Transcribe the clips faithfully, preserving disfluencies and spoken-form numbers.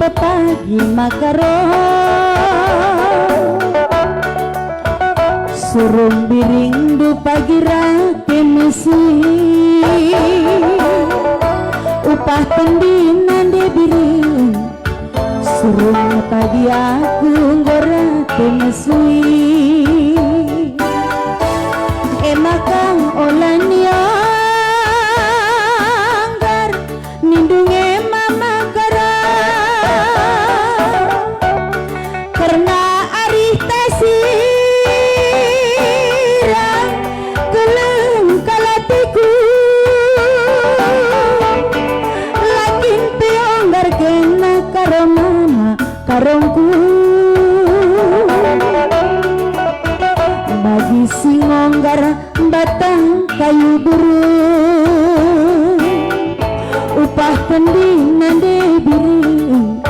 pepagi maka roh. Surung biringndu pagi rate mesui, upah pendina nde biring. Surung pagi aku enggo rate mesui. E maka ola nionggar, nindu nge mama karo. Kerna arih tasirang keleng kal atiku, la kin pe onggar kena karo mama karongku. Bagi si ngonggar batang kayu buru, upah pendina nde biring,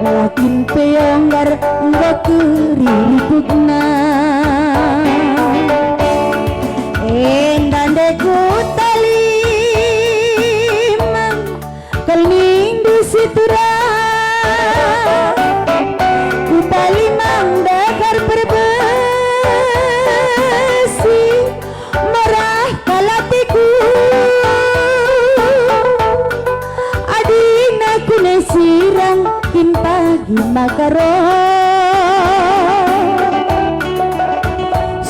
la kin pe onggar enggo kerina riputna. Enda nde kutalimang, kal nindu si turang, kutalimang ndekar perbesi, merah kal atiku. Adina kune sirang kin pagi maka roh.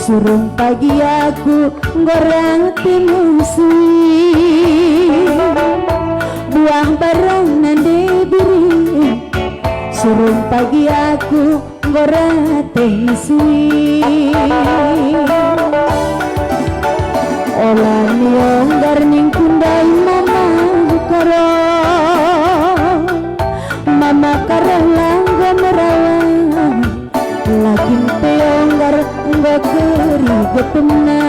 Surung pagi aku enggo rate mesui, buah barangna nde biring. Surung pagi aku enggo rate mesui. Ola nionggar ningku ndai mama karo, mama karo la enggo merawa. La kin pe onggar enggo keri getemna.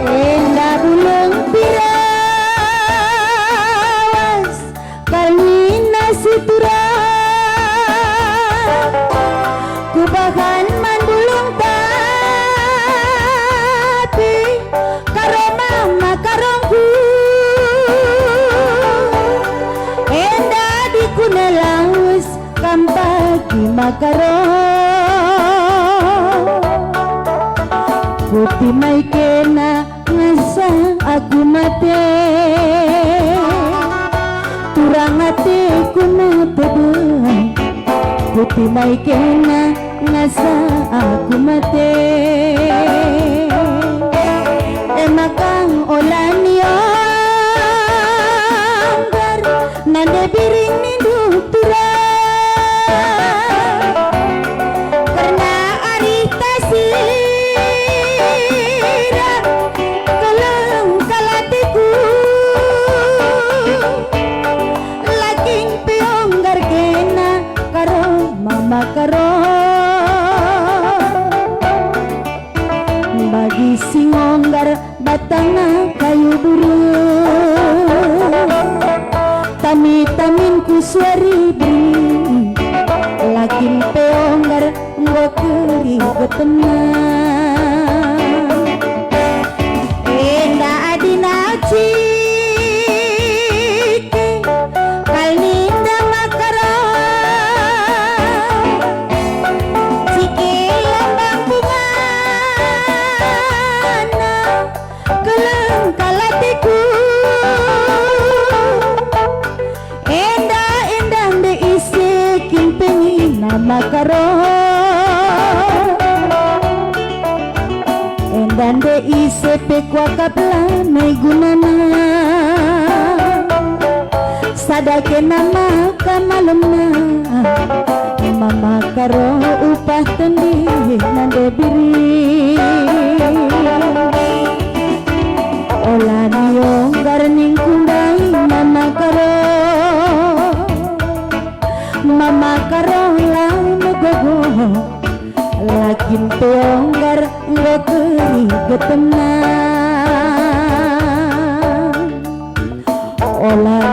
Enda bulung pirawas kal nina si turang, kubahan man bulung tapi karo mama karongku. Enda dikune lawes kam pagi maka roh. Kuti mai kena ngasa aku mate. Turang ateku mate dua. Kuti mai kena ngasa aku mate. E maka ola nionggar, nande biring nindu turang. Kerna arih tasirang keleng kal atiku. La kin pe onggar kena karo mama karo. Bagi si ngonggar batang kayu buru, tami-tamin ku suari beri, la kin pe onggar enggo keri getemna. Enda adina cike kal ninda maka roh, cike lambang bungana keleng kal atiku. Enda, enda nde ise kin pe nina maka roh. Enda nde ise pe kuakap lanai gunana. Sada Kena maka malemna, mama karo upah tendih nande biri. Ola nionggar ningku ndai mama karo, mama karo la megogo, la kin peonggar enggo keri getemna. Ola